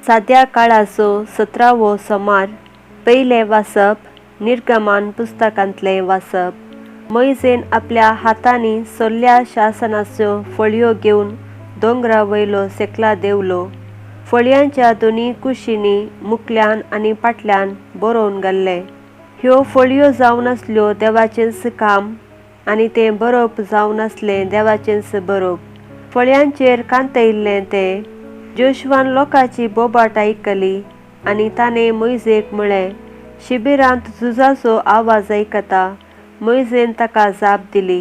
साद्या काळाचो सतरावो सोमार, पयलें वाचप, निर्गमान पुस्तकांतलें वाचप. मोयजेन आपल्या हातांनी सोल्ल्या शासनाच्यो फळयो घेवन दोंगरा वयलो सेकला देंवलो. फळयांच्या दोनी कुशींनी मुखल्यान आनी फाटल्यान बरोवन घाल्लें. ह्यो फळयो जावन आसल्यो देवाचेंच काम आनी तें बरोवप जावन आसलें देवाचेंच बरोवप. फळयांचेर कांतयल्लें तें. जोशवान लोकांची बोबाट आयकली आनी ताणें मोयजेक म्हळें, शिबिरांत झुजाचो आवाज आयकता. मोयजेन ताका जाप दिली,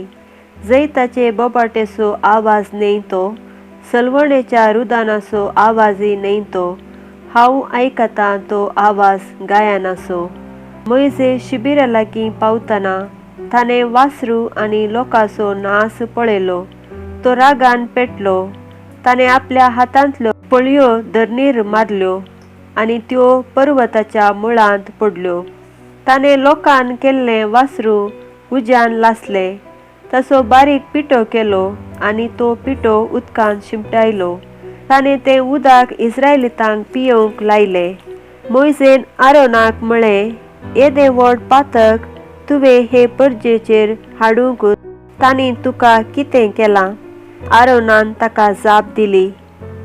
जैताचे बोबाटेचो आवाज न्हय तो, सलवणेच्या रुदानाचो आवाजय न्हय तो, हांव आयकतां तो आवाज गायनाचो. मोयजे शिबिरा लागीं पावतना ताणें वासरू आनी लोकांचो नास पळयलो. तो रागान पेटलो. ताणें आपल्या हातांतल्यो फळयो धरणीर मारल्यो आनी त्यो पर्वताच्या मुळांत पडल्यो. ताणें लोकान केल्लें वासरू उज्यान लासलें, ताचो बारीक पिठो केलो आनी तो पिठो उदकांत शिंपडायलो. ताणें तें उदक इस्रायलितांक पियोवंक लायलें. मोयजेन आरोनाक म्हळें, येदें व्हड पातक तुवें हे परजेचेर हाडूंक तांणी तुका कितें केलां? आरोनान ताका जाप दिली,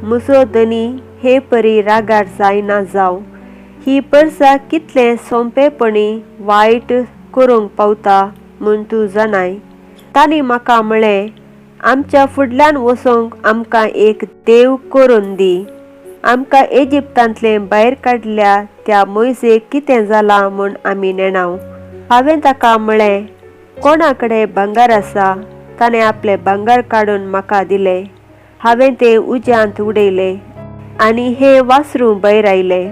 म्हजो धनी हे परी रागार जायना जावं. ही परजा कितलें सोंपेपणी वायट करूंक पावता म्हूण तूं जाणाय. तांणी म्हाका म्हळें, आमच्या फुडल्यान वचूंक आमकां एक देव करून दी. आमकां इजिप्तांतलें भायर काडल्या त्या मोयजेक कितें जालां म्हूण आमी नेणाव. हांवें ताका म्हळें, कोणा कडेन भांगर आसा? ताणें आपलें भांगर काडून म्हाका दिलें. हांवें तें उज्यांत उडयलें आनी हें वासरूं भायर आयलें.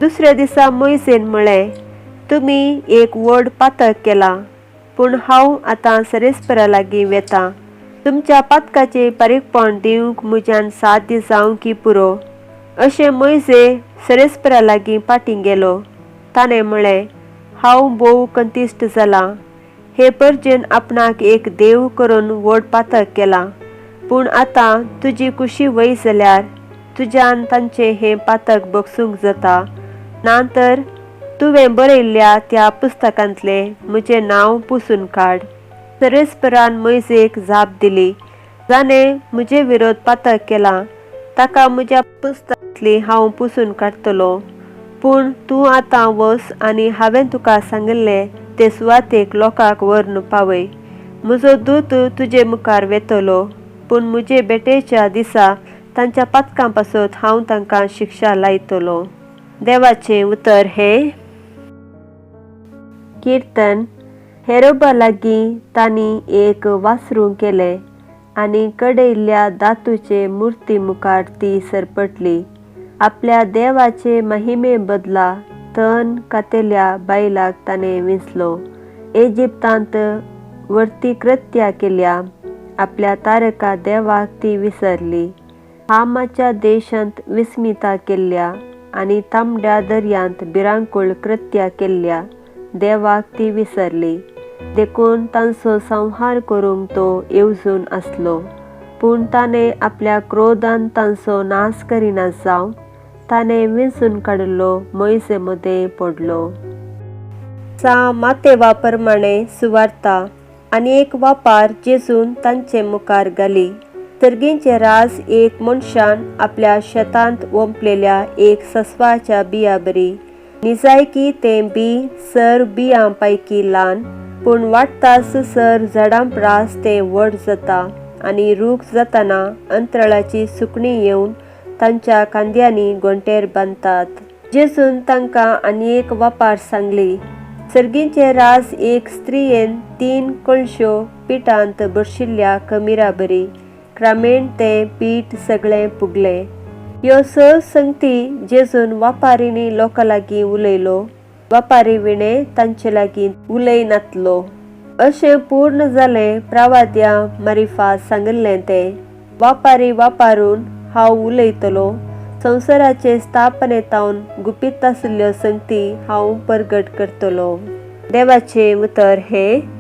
दुसऱ्या दिसा मोयजेन म्हळें, तुमी एक व्हड पातक केलां, पूण हांव आतां सरेस्परा लागीं वेतां. तुमच्या पातकाचें पारीकपण दिवंक म्हज्यान साध्य जावंक पुरो. अशें मोयजे सरेस्परा लागीं फाटीं गेलो. ताणें म्हळें, हांव भोव कंतिश्ट जालां. हे परजेन आपणाक एक देव करून व्हड पातक केलां, पूण आतां तुजी कुशी वय जाल्यार तुज्यान तांचें हें पातक बगसूंक जाता, ना तर तुवें बरयल्ल्या त्या पुस्तकांतलें म्हजें नांव पुसून काड. सरेस्परान मोयजेक जाप दिली, जाणें म्हजे विरोध पातक केलां ताका म्हज्या पुस्तकांतली हांव पुसून काडटलो. पूण तूं आतां वच आनी हांवें तुका सांगिल्लें ते सुवातेक लोकांक व्हरून पावय. म्हजो दूत तुजे मुखार वेतलो, पूण म्हजे भेटेच्या दिसा तांच्या पातकां पासत हांव तांकां शिक्षा लायतलो. देवाचें उतर हें. किर्तन. हेरोबा लागीं तांणी एक वासरूं केलें आनी कडयल्ल्या धातूचे मुर्ती मुखार ती सरपटली. आपल्या देवाचे महिमे बदला तन कातेल्या बायलाक ताणें विंचलो. इजिप्तांत वर्ती कृत्या केल्या आपल्या तारका देवाक ती विसरली. हामाच्या देशांत विस्मिता केल्ल्या आनी तांबड्या दर्यांत भिरांकूळ कृत्या केल्ल्या देवाक ती विसरली. देखून तांचो संहार करूंक तो येवजून आसलो, पूण ताणें आपल्या क्रोधान तांचो नाश करिना जावं ताणें विंचून काडिल्लो मोयजे मदें पडलो. सा मातेवा प्रमाणे सुवार्ता आनी एक वापार जेजून तांचे मुखार घाली. सर्गींचे राज एक मनशान आपल्या शेतांत ओंपलेल्या एक सस्वाच्या बिया बरी. निजायकी तें बी सर बियां पैकी ल्हान, पूण वाडटास सर झाडां प्रास तें व्हड जाता आनी रूख जातना अंतराळाची सुकणीं येवन तांच्या खांद्यांनी गोंटेर बांदतात. जेजून तांकां आनी एक वापार सांगली, सर्गींचे राज एक स्त्रियेन 3 कळश्यो पिठांत भरशिल्ल्या कमिरा बरी. क्रामेण तें पीठ सगळें पुगलें. ह्यो स संगती जेजून वापारींनी लोकां लागीं उलयलो, वापारी विणें तांचे लागीं उलयनातलो. अशें पूर्ण जालें प्रवाद्या मारिफा सांगिल्लें तें, वापारी वापारून हांव उलयतलो, संवसाराचे स्थापनेतावन गुपीत आशिल्ल्यो संगती हांव परगट करतलो. देवाचें उतर हें.